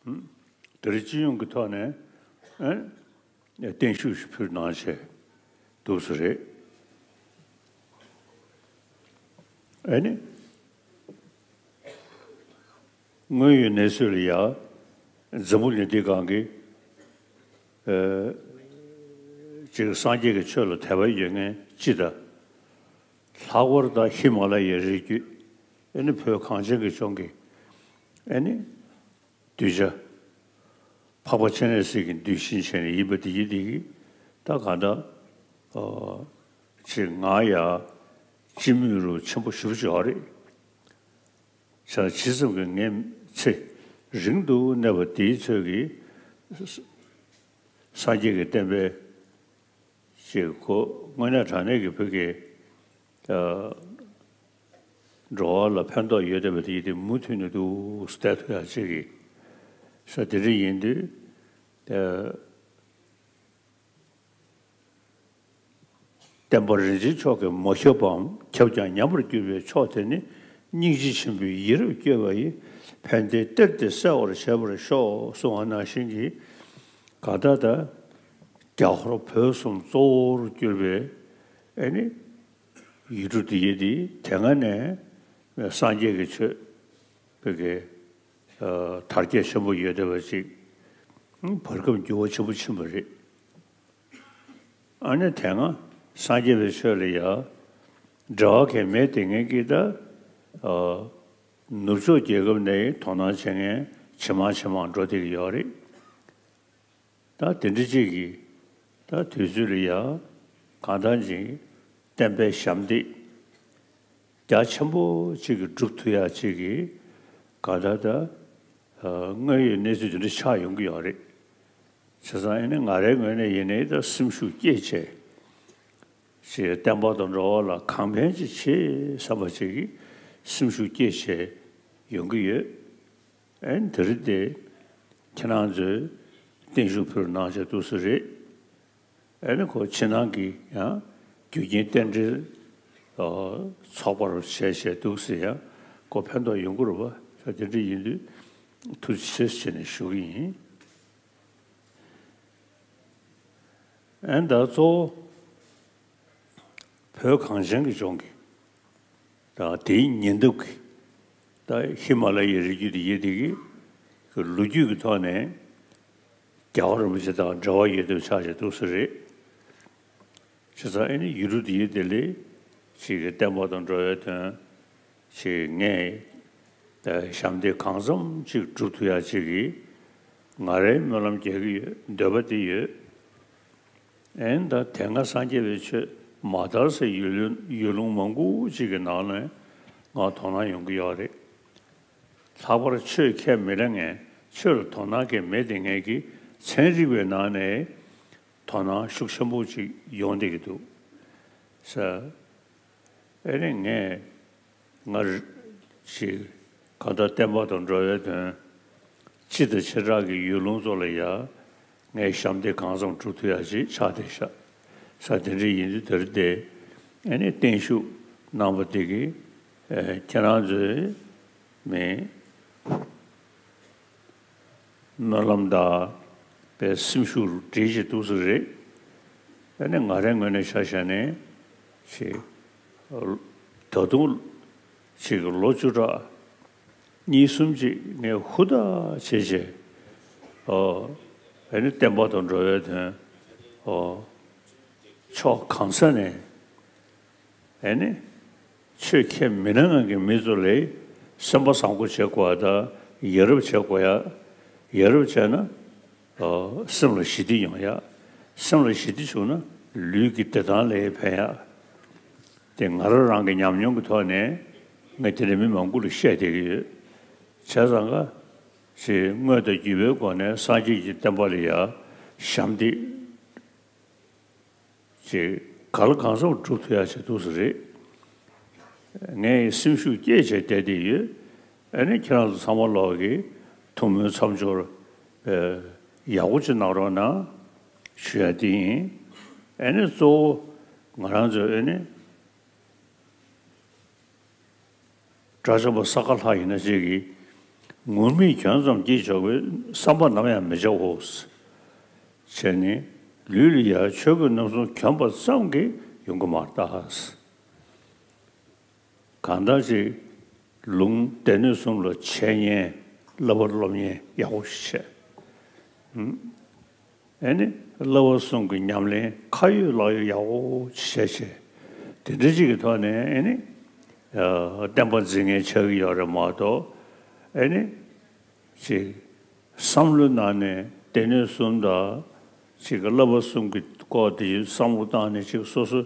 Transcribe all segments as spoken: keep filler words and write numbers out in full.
དེ་རིང་སྤྱི་ཡོངས་ཀྱི་ཐོག་ནས་ཨ་བརྟན་བཞུགས་ཤིག་ཕུལ་གནང་བྱས་འདུག་སེ་རེད། ཨ་ནི། དངོས་ཡོད་གནས་ཚུལ་ལ་ཡ། འཛམ་བུ་གླིང་འདི་སྒང་གི་ཨ་ཅིག་སངས་རྒྱས་ཀྱི་ཆོས་ལ་དད་པ་ཡོད་མཁན་སྤྱི་དང་། ལྷག་པར་དུ་ཧི་མ་ལ་ཡའི་རི་རྒྱུད། ཨ་ནི་བོད་གངས་ཅན་གྱི་ལྗོངས་ཀྱི་ཨ་ནི་གདུལ་བྱ། འཕགས་པ་སྤྱན་རས་གཟིགས་ཀྱི་གདུལ་ཞིང་བྱས་ནས་ཡིན་པ་དེ་ཡིན་དེ་གི་ད་གང་ལྟར་ཨ་ཅིག་ང་ཡ་སྤྱི་མོས་རུ་ཆེན་པོ་ཞེ་པོ་ཅིག་ཡོད་རེད། ས་ཇི་ཙམ་གྱིས་ངས་ཚེ་རིང་དུ་གནས་པ་དེའི་ཚོད་ཀྱིས་སངས་རྒྱས་ཀྱི་བསྟན་པའི་ཅིག་གོ་དངོས་གནས་དྲང་གནས་ཀྱི་བོད་ཀྱི་ཨ་འགྲོ་བ་ལ་ཕན་ཐོགས་ཡོད་བསྡད་པ་དེ་ཡིན་ཏེ་མུ་མཐུད་ནས་འདུག་བསྡད་ཐུབ་ཡག་ཅིག་གི་ས་དེ་འདྲ་ཡིན་དུས་ཨ། བསྟན་པ་རིན་ཆེན་མཆོག་གིས་མ་ཁྱབ་པའམ་ཁྱབ་ཀྱང་ཉམས་པར་གྱུར་པའི་མཆོག་དེ་ནི་སྙིང་རྗེ་ཆེན་པོས་ཡིད་རབ་བསྐྱོད་པ་ཡིས་ཕན་བདེའི་གཏེར་དེ་གསལ་བར་བྱེད་པར་ཤོག་གསུངས་པ་ནང་བཞིན་གྱི་ག་ད་ལྟ་རྒྱ་ཧོར་བོད་གསུམ་གཙོ་བོར་གྱུར་པའི་ཨ་ནི་ཡུལ་གྲུ་དེ་ཡི་དེ་དེ་སྔ་ནས་སངས་རྒྱས་ཀྱི་ཆོས་བོད་ཀྱི་དར་རྒྱས་ཆེན་པོ་ཡོད་བསྡད་པ་ཅིག་བར་སྐབས་འགྱུར་བ་ཆེན་པོ་ཕྱིན་པ་རེད། ཨ་ནི་དེ་སྔ་སངས་རྒྱས་པའི་ཆོས་ལ་ཡང་འབྲེལ་བ་གང་མེད་དེ་ངེད་ཀྱིས་ད་ཨ་ནུབ་ཕྱོགས་རྒྱལ་ཁབ་ནས་དོ་སྣང་བྱེད་མཁན་ཇེ་མང་ཇེ་མང་འགྲོ་བསྡད་ཀྱི་ཡོད་རེད། ད་དེ་འདྲ་ཅིག་གིས་ད་དུས་ཚོད་ལ་ཡང་གང་ལྟར་ཅིག་བསྟན་པའི་ཞབས་འདེགས་རྒྱ་ཆེན་པོ་ཅིག་གིས་སྒྲུབ་ཐུབ་ཡག་ཅིག་གིས་གང་ལྟར་ད་དངོས་ཡོད་གནས་ཚུལ་དེ་འདྲ་ཆགས་ཡོང་གི་ཡོད་རེད། བྱས་ཙང་ཨ་ནི་ང་རའི་ངོས་ནས་ཡིན་ནའི་ད་སེམས་ཤུགས་བསྐྱེད་བྱས། ཅིག་བསྟན་པ་དང་འགྲོ་བ་ལ་གང་ཕན་ཅིག་བྱེད་བསམ་པ་ཅིག་གིས་སེམས་ཤུགས་བསྐྱེད་བྱས་ཡོང་གི་ཡོད། ཨ་ནི་དེ་རིང་དེ་ཁྱེད་རང་ཚོས་བརྟན་བཞུགས་ཕུལ་གནང་བྱས་འདུག་སེ་རེད། ཨ་ནི་ཁོ་ཕྱི་ནང་གི་ཡང་རྒྱུ་རྐྱེན་རྟེན་འབྲེལ་ཚོགས་པར་བྱས་བྱས་འདུག་སེ་ཡང་ཁོ་ཕན་ཐོགས་ཡོང་གི་རེད་པ། ད་དེ་འདྲ་ཡིན་དུས་ཐུགས་རྗེ་ཆེ་ཟེར་ནས་ཞུ་གི་ཡིན། ཨན་ད་གཙོ་བོ་བོད་གངས་ཅན་གྱི་ལྗོངས་ཀྱི་ད་དེའི་ཉེ་འདབས་ཀྱི་ད་ཧི་མ་ལ་ཡའི་རི་རྒྱུད་དེ་ཡོད་དེ་གི་ལོ་རྒྱུས་ཀྱི་ཐོག་ནས་རྒྱལ་བ་རིན་པོ་ཆེ་དང་འབྲེལ་བ་ཡོད་དུ་ཆགས་བྱས་འདུག་སེ་རེད། བྱས་ཙང་ཨ་ནི་ཡུལ་གྲུ་འདིའི་བདེ་ལེགས་ཅིག་གི་བསྟན་པ་དང་འགྲོ་བའི་དོན་ཅིག་ངས་ཞབས་འདེགས་གང་འཚམ་ཅིག་སྒྲུབ་ཐུབ་ཡ་ཅིག་གི་ང་རའི་སྨོན་ལམ་རྒྱག་གི་ཡོད། འདོད་པ་དེ་ཡོད། ཨ་ནི་ད་དེ་སྔ་སངས་རྒྱས་པའི་ཆོས་མ་དར་སའི་ཡུལ་ལུང་ཡུལ་ལུང་མང་པོ་ཅིག་གི་ནང་ནས་ང་དོ་སྣང་ཡོང་གི་ཡོད་རེད། ལྷག་པར་ཆོས་ཁས་མི་ལེན་མཁན་ཆོས་ལ་དོ་སྣང་གང་མེད་དེ་ངས་ཀྱི་ཚན་རིག་པའི་ནང་ནས་དོ་སྣང་ཤུགས་ཆེན་པོ་ཅིག་ཡོང་བསྡད་ཀྱི་འདུག་ས། ཨེ་རེད། ངས་ང་ཅིག་གང་ལྟར་བསྟན་པ་དང་འགྲོ་བའི་དོན་སྤྱི་དང་བྱེ་བྲག་གི་ཡུལ་ལུང་ཚོ་ལ་ཡ་ངས་ཞབས་འདེགས་གང་འཚམ་སྒྲུབ་ཐུབ་ཡ་ཅིག་ཆགས་བསྡད་ཤག་ས། དེ་འདྲ་ཡིན་དུས་དེ་རིང་དེ་ཨ་ནི་བརྟན་བཞུགས་གནང་བ་དེ་གིས་ཨེ་ཁྱེད་རང་ཚོའི་མི་སྨོན་ལམ་དང་པའི་སེམས་ཤུགས་སྒྲིལ་བྱེད་འདུག་ས་རེད། ཨ་ནི་ང་རའི་ངོས་ནས་ཆ་བཞག་ནས་ཅིག་ད་དུང་ཅིག་ལོ་བཅུ་ཕྲག་གཉིས་གསུམ་ཅིག་ངས་ཧུར་ཐག་བྱས་བྱས་ཨོ་ཨ་ནི་བསྟན་པ་དང་འགྲོ་བའི་དོན་ཨོ་ཕྱོགས་གང་ས་ནས་ཨ་ནི་ཆོས་ཁས་མི་ལེན་ངང་གི་མི་ཚོ་ལ་སེམས་པ་བཟང་པོ་བྱེད་དགོས་པ་དང་ཡ་རབས་བྱེད་དགོས་ཡ། ཡ་རབས་བྱས་ན་ཨོ་སེམས་ལ་ཞི་བདེ་ཡོང་ཡ། སེམས་ལ་ཞི་བདེ་བྱུང་ན་ལུས་ཀྱི་བདེ་ཐང་ལ་ཕན་ཡ། དེ་ང་རང་རང་གི་ཉམས་མྱོང་གི་ཐོག་ནས་ངས་དེ་འདྲ་མི་མང་པོ་ལ་བཤད་བསྡད་ཀྱི་ཡོད། བྱས་ཙང་ཀ་ཞེས་དངོས་དང་བརྒྱུད་པའི་སྒོ་ནས་སངས་རྒྱས་ཀྱི་བསྟན་པ་ལ་ཡ་ཞབས་འདེགས་ཅེས་ག་ལ་གང་འཚམ་སྒྲུབ་ཐུབ་ཡ་བྱེད་ཐུབ་ས་རེད། ངས་སེམས་ཤུགས་བསྐྱེད་བྱས་བསྡད་བསྡད་ཡོད། ཨ་ནི་ཁྱེད་རང་ཚོ་ཚང་མ་ལོག་གིས་ཐུགས་སྨོན་མཚམས་སྦྱོར་ཡག་པོ་ཅིག་གནང་རོགས་གནང་ཞུ་ཡ་དེ་ཡིན། ཨ་ནི་གཙོ་བོ་ང་རང་ཚོས་ཨ་ནི་དགྲ་བཅོམ་པ་ས་ག་ལྷ་ཡིན་ན་ཅིག་གིས་ ངུར་སྨྲིག་གྱོན་ཙམ་གྱིས་ཆོག་པའི་བསམ་པ་ནམ་ཡང་མི་བྱའོ། བྱས་ནས་ལུས་ལ་ཡང་ཆོས་གོས་རྣམ་གསུམ་གྱོན་པ་ཙམ་གྱིས་ཡོང་གི་མ་རེད་ད། གང་ལྟར་ཅིག་ལུང་སྡེ་སྣོད་གསུམ་ལ་འཆད་ཉན་བསླབ་པ་སློབ་གཉེར་ཡག་པོ་ཞིག་བྱས། ཨེ་ནི་བསླབ་པ་གསུམ་གྱི་ཉམས་ལེན་ཁ་ཡོད་ལག་ཡོད་ཡག་པོ་ཞིག་བྱས་བྱས། དེ་འདྲ་ཅིག་གི་ཐོག་ནས་ཨེ་ནི་བསྟན་པ་འཛིན་མཁན་ཆགས་ཀྱི་ཡོད་རེད་མ་གཏོགས། ཨེ་ནི་ཅིག་བསམ་བློའི་ནང་ནས་སྡེ་སྣོད་གསུམ་དང་ཅིག་གི་བསླབ་པ་གསུམ་གྱི་སྐོར་དེ་བསམ་བློ་བཏང་ནས་ཅིག་སོ་སོ་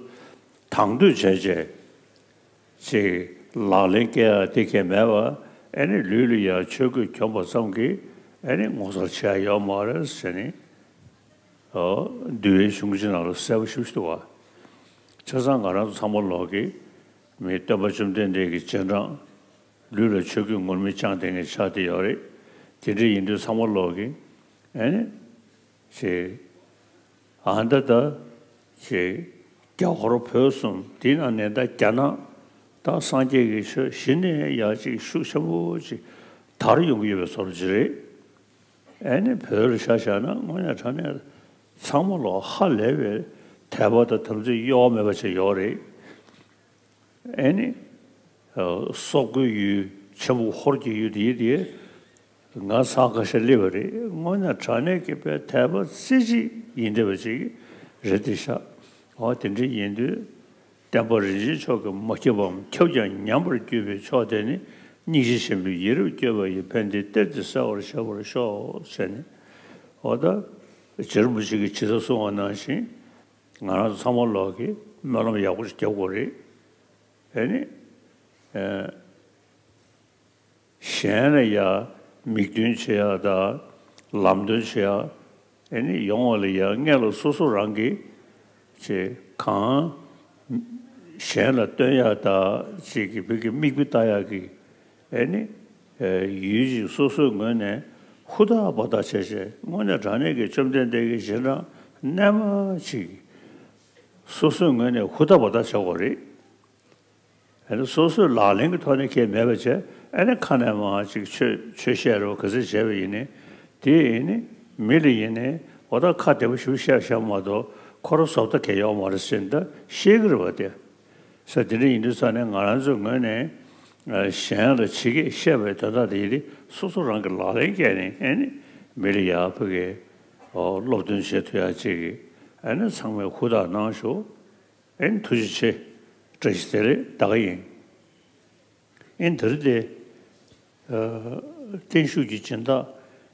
དང་དོད་བྱས་བྱས་ཅིག་ལག་ལེན་བཀལ་ཡ་དེ་གས་མེད་པ། ཨེ་ནི་ལུས་ལ་ཡང་ཆོས་གོས་གྱོན་པ་ཙམ་གྱིས་ཨེ་ནི་ངོ་མཚར་ཆེ་ཡ་ཡོད་མ་རེད་ཟེར་ནས། འདུལ་བའི་གཞུང་ཅིག་ནང་ལ་གསལ་པོ་ཞེ་པོ་ཞིག་འདུག་བ། བྱས་ཙང་ང་རང་ཚོ་ཚང་མ་ལོག་གི་མི་སྟོན་པ་བཅོམ་ལྡན་འདས་ཀྱི་རྗེས་འབྲང་། ལུས་ལ་ཆོས་གོས་ངུར་སྨྲིག་བཅངས་བསྡད་མཁན་ཆགས་བསྡད་ཡོད་རེད། དེ་འདྲ་ཡིན་དུས་ཚང་མ་ལོག་གི་ཨེ་ནི་ཅིག་ཨ་ད་ད་ཅིག་རྒྱ་ཧོར་བོད་གསུམ་དེའི་ནང་ནས་ད་རྒྱ་ནག་ད་སངས་རྒྱས་ཀྱི་ཆོས་གཞི་ནས་ཡ་ཅིག་ཤུགས་ཆེན་པོ་ཅིག་དར་ཡོང་གི་ཡོད་པའི་བཟོ་འདྲ་ཅིག་རེད། ཨེ་ནི་བོད་ལ་ཆ་བཞག་ན་དངོས་གནས་དྲང་གནས་ཚང་མ་ལོག་ཧ་ལས་པའི་དད་པ་དང་དམ་ཚིག་གཡོ་བ་མེད་པ་ཅིག་ཡོད་རེད། ཨེ་ནི། ཨ། སོག་པོའི་ཡུལ་ཆེན་པོ་ཧོར་གྱི་ཡུལ་དེ་དེ་ང་ས་ཁ་ཤས་སླེབས་པ་རེད། དངོས་གནས་དྲང་གནས་ཀྱི་དཔེ་དད་པ་རྩེ་གཅིག་ཡིན་བསྡད་པ་ཅིག་རེད་དེ་ཤག་འོ་དེ་འདྲ་ཡིན་དུས་བསྟན་པ་རིན་ཆེན་མཆོག་གིས་མ་ཁྱབ་པའམ་ཁྱབ་ཀྱང་ཉམས་པར་གྱུར་པའི་ཕྱོགས་དེ་ནི་སྙིང་རྗེ་ཆེན་པོས་ཡིད་རབ་བསྐྱོད་པ་ཡི་ཕན་བདེའི་གཏེར་དེ་གསལ་བར་བྱེད་པར་ཤོག་ཟེར་ནས། འོ་ད་རྗེ་རིན་པོ་ཆེ་གིས་ཇི་ལྟར་གསུངས་པ་ནང་བཞིན། ང་རང་ཚོ་ཚང་མ་ལོག་གིས་སྨོན་ལམ་ཡག་པོ་ཞིག་རྒྱབ་དགོས་རེད། ཨེ་ནི། ཨེ། གཞན་ལ་ཡ་མིག་སྟོན་བྱེད་ཡ་དང་ལམ་སྟོན་བྱེད་ཡ། ཨེ་ནི་ཡོང་བ་ལ་ཡ་སྔོན་ལ་སོ་སོ་རང་གིས་ཅིག་གང་། གཞན་ལ་སྟོན་ཡ་དང་ཅིག་གི་བོད་ཀྱི་མིག་དཔེ་ལྟ་ཡ་གི། ཨེ་ནི། ཨེ། ཡུལ་ཅིག་སོ་སོའི་ངོས་ནས་ཧུར་ཐག་འབད་ཐག་བྱས་བྱས་དངོས་གནས་དྲང་གནས་ཀྱི་བཅོམ་ལྡན་འདས་ཀྱི་རྗེས་འབྲང་རྣལ་མ་ཅིག་སོ་སོའི་ངོས་ནས་ཧུར་ཐག་འབད་ཐག་བྱ་དགོས་རེད། ཨེ་ནི་སོ་སོའི་ལག་ལེན་གྱི་ཐོག་ནས་ཁྱད་མེད་པ་བྱས། ཨེ་ནི་ཁ་ནས་མར་ཅིག་ཆོས་ཆོས་བཤད་རོགས་ག་ཚོད་བྱས་པ་ཡིན་ནའི། དེ་ཡིན་ནི་མི་ལ་ཡིན་ནའི་འོ་ད་ཁ་བདེ་པོ་ཞིག་བཤད་བཤད་མ་གཏོགས་ཁོ་རང་བཟོ་ལྟ་གལ་ཡོད་མ་རེད་ཟེར་ནས་ད་བཤད་གི་རེད་བ་དེ། ས་དེ་འདྲ་ཡིན་དུས་ས་ནས་ང་རང་ཚོའི་ངོས་ནས་གཞན་ལ་ཇི་སྐད་བཤད་པའི་དོན་དག་དེ་ཡིན་ཏེ་སོ་སོ་རང་གི་ལག་ལེན་བཀལ་ནས། ཨེ་ནི་མི་ལ་ཡག་པོ་གི་སློབ་སྟོན་བྱེད་ཐུབ་ཡག་ཅིག་གི། ཨེ་ནི་ཚང་མས་ཧུར་ཐག་གནང་ཤོག་ཨེ་ནི་ཐུགས་རྗེ་ཆེ། བཀྲ་ཤིས་བདེ་ལེགས། ད་ག་ཡིན། ཨེ་ནི་དེ་རིང་དེ། ཨ། བརྟན་བཞུགས་ཀྱི་སྦྱིན་བདག་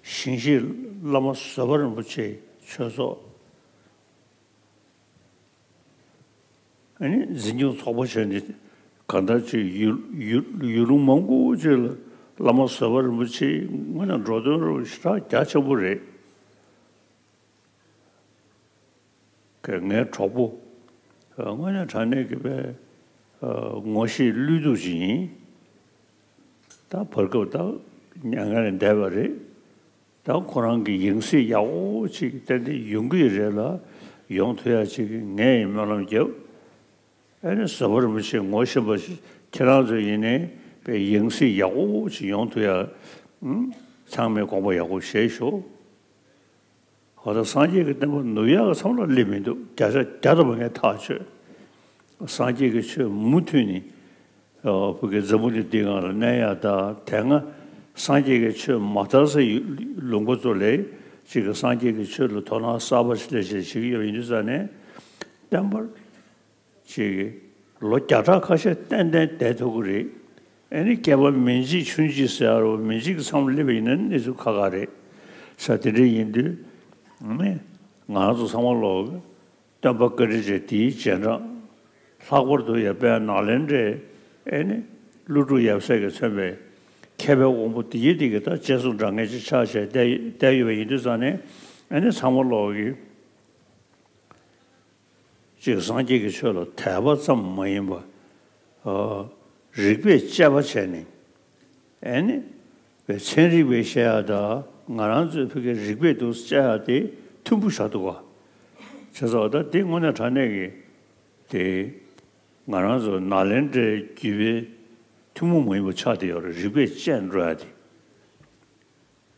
ཞིང་གཤེགས་བླ་མ་བཟོད་པ་རིན་པོ་ཆེ་ཆོས་ཚོགས། ཨ་ནི་འཛིན་སྐྱོང་ཚོགས་པ་བྱས་ནས་གང་ལྟར་ཅིག་ཡུལ་ཡུལ་ཡུལ་ལུང་མང་པོ་ཅིག་ལ་བླ་མ་བཟོད་པ་རིན་པོ་ཆེ་དངོས་གནས་འགྲོ་དོན་རུ་ཞེ་དྲག་རྒྱ་ཆེན་པོ་རེད། ངའི་གྲོགས་པོ། དངོས་གནས་དྲང་གནས་ཀྱི་དཔེ་ངོ་ཤེས་བློས་གཏུག་ཅིག་ཡིན། ད་བར་སྐབས་ད་མྱ་ངན་ལས་འདས་པ་རེད། ད་ཁོ་རང་གི་ཡང་སྲིད་ཡག་པོ་ཅིག་ཏན་ཏན་ཡོང་གི་རེད་ལ། ཡོང་ཐུབ་ཡ་ཅིག་ངས་ཡང་སྨོན་ལམ་རྒྱབ། ཨ་ནི་བཟོད་པ་རིན་པོ་ཆེ་ངོ་ཤེས་པ་ཁྱེད་རང་ཚོ་ཡིན་ནའི་དཔེ་ཡང་སྲིད་ཡག་པོ་ཅིག་ཡོང་ཐུབ་ཡ། ཚང་མས་དགོངས་པ་ཡག་པོ་བཞེས་ཤོག་འོ་ད་སངས་རྒྱས་ཀྱི་བསྟན་པ་ནུབ་ཡག་གི་མཚམས་ལ་སླེབས་མི་འདུག་བརྒྱ་ཆ་བརྒྱ་ཐམ་པ་ངས་ཐག་ཆོད། སངས་རྒྱས་ཀྱི་ཆོས་མུ་མཐུད་ནས་བོད་ཀྱི་འཛམ་བུ་གླིང་འདིའི་སྒང་ལ་གནས་ཡག་དང་། དེ་སྔ་སངས་རྒྱས་ཀྱི་ཆོས་མ་དར་སའི་ལུང་པ་ཚོ་ལ་ཅིག་གི་སངས་རྒྱས་ཀྱི་ཆོས་ལ་དོ་སྣང་གསར་པ་ཞིག་སླེབས་བྱས་བྱེད་ཀྱི་ཡོད་པ་ཡིན་དུས་ཙང་ནས། བསྟན་པར་ཅིག་ལོ་བརྒྱ་ཕྲག་ཁ་ཤས་ཏན་ཏན་བསྡད་ཐུབ་ཀྱི་རེད། ཨ་ནི་སྐྱེ་བ་མིན་འཇིག་ཆུང་འཇིག་ཟེར་བ་མིན་འཇིག་གི་མཚམས་སླེབས་པ་ཡིན་ན་གནས་ཚུལ་ཁག་ཁག་རེད། ས་དེ་འདྲ་ཡིན་དུས་ནི་ང་རང་ཚོ་ཚང་མ་ལོག་སྟོན་པ་བཀའ་དྲིན་ཅན་དེའི་རྗེས་འབྲང་། ལྷག་པར་དུ་ཡང་དཔལ་ནཱ་ལེནྡྲའི་ཨེ་ནི་ཀླུ་སྒྲུབ་ཡབ་སྲས་ཀྱིས་མཚོན་པའི་མཁས་པའི་དབང་པོ་དེ་ཡི་དེ་གི་ད་རྗེས་སུ་འབྲང་མཁན་ཅིག་ཆགས་བྱས་བསྡད་བསྡད་ཡོད་པ་ཡིན་དུས་ཙང་ནས། ཨེ་ནི་ཚང་མ་ལོག་གི་ཅིག་སངས་རྒྱས་ཀྱི་ཆོས་ལ་དད་པ་ཙམ་མ་ཡིན་པ། ཨ། རིགས་པས་དཔྱད་པ་བྱས་ནས། ཨེ་ནི། པའི་ཚན་རིག་པས་བཤད་ཡ་དང་ང་རང་ཚོའི་བོད་ཀྱི་རིག་པས་འདུག་དཔྱད་ཡ་དེ་མཐུན་པོ་བཞག་འདུག་ག་བྱས་ཙང་ད་དེ་དངོས་གནས་དྲང་གནས་ཀྱི་དེ་ང་རང་ཚོ་ནཱ་ལེནྡྲའི་བརྒྱུད་པའི་ཐུན་མོང་མ་ཡིན་པ་ཆགས་བསྡད་ཡོད་རེད། རིག་པས་དཔྱད་འགྲོ་ཡ་དེ།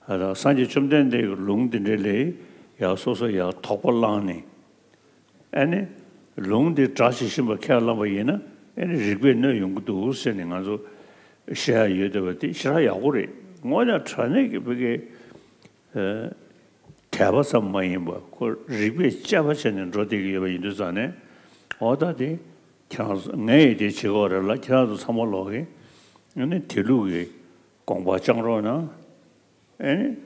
ཨ་ད་སངས་རྒྱས་བཅོམ་ལྡན་འདས་ཀྱི་ལུང་འདི་འདྲ་ལས་ཡག་སོ་སོ་ཡག་དོགས་པ་བསླངས་ནས། ཨ་ནི་ལུང་འདི་སྒྲ་ཇི་བཞིན་པ་ཁས་བླངས་པ་ཡིན་ན་ཨ་ནི་རིགས་པས་གནོད་ཡོང་གི་འདུག་ཟེར་ནས་ང་ཚོ་བཤད་ཡ་ཡོད་བསྡད་པ་དེ་ཞེ་དྲག་ཡག་པོ་རེད། དངོས་གནས་དྲང་གནས་ཀྱི་བོད་སྐད་དད་པ་ཙམ་མ་ཡིན་པ་ཁོ་རིགས་པས་དཔྱད་པ་བྱས་ནས་འགྲོ་བསྡད་ཀྱི་ཡོད་པ་ཡིན་དུས་ཙང་ནས། འོ་ད་དེ་ཁྱེད་རང་ཚོ་ངས་ཡི་དེ་བྱེད་དགོས་རེད་ལ། ཁྱེད་རང་ཚོ་ཚང་མ་ལོག་གིས་ཨ་ནི་དེ་ལུགས་ཀྱི་དགོངས་པ་བཅངས་རོགས་གནང་། ཨ་ནི་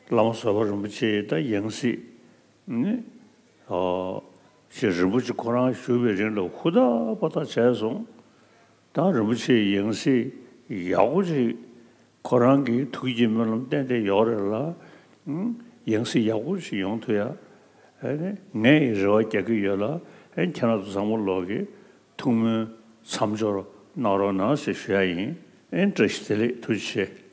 བླ་མ་བཟོད་པ་རིན་པོ་ཆེ་ད་ཡང་སྲིད་ཨ་ནི་ཨོ་ཞེས་རིན་པོ་ཆེ་ཁོ་རང་བཞུགས་པའི་རིང་ལ་ཧུར་ཐག་པ་ཐག་བྱས་སོང་། ད་རིན་པོ་ཆེ་ཡང་སྲིད་ཡག་པོ་ཅིག་ཁོ་རང་གི་ཐུགས་ཀྱི་སྨོན་ལམ་ཏན་ཏན་ཡོད་རེད་ལ། ཨང་། ཡང་སྲིད་ཡག་པོ་ཞིག་ཡོང་ཐུབ་ཡ། ཨ་ནི་ངས་རེ་བ་རྒྱག་གི་ཡོད་ལ། ཨ་ནི་ཁྱེད་རང་ཚོ་ཚང་མ་ལོག་གིས་ཐུགས་སྨོན་མཚམས་སྦྱོར་གནང་རོགས་གནང་ཞེས་ཞུ་ཡ་ཡིན། ཨ་ནི་བཀྲ་ཤིས་བདེ་ལེགས། ཐུགས་རྗེ་ཆེ།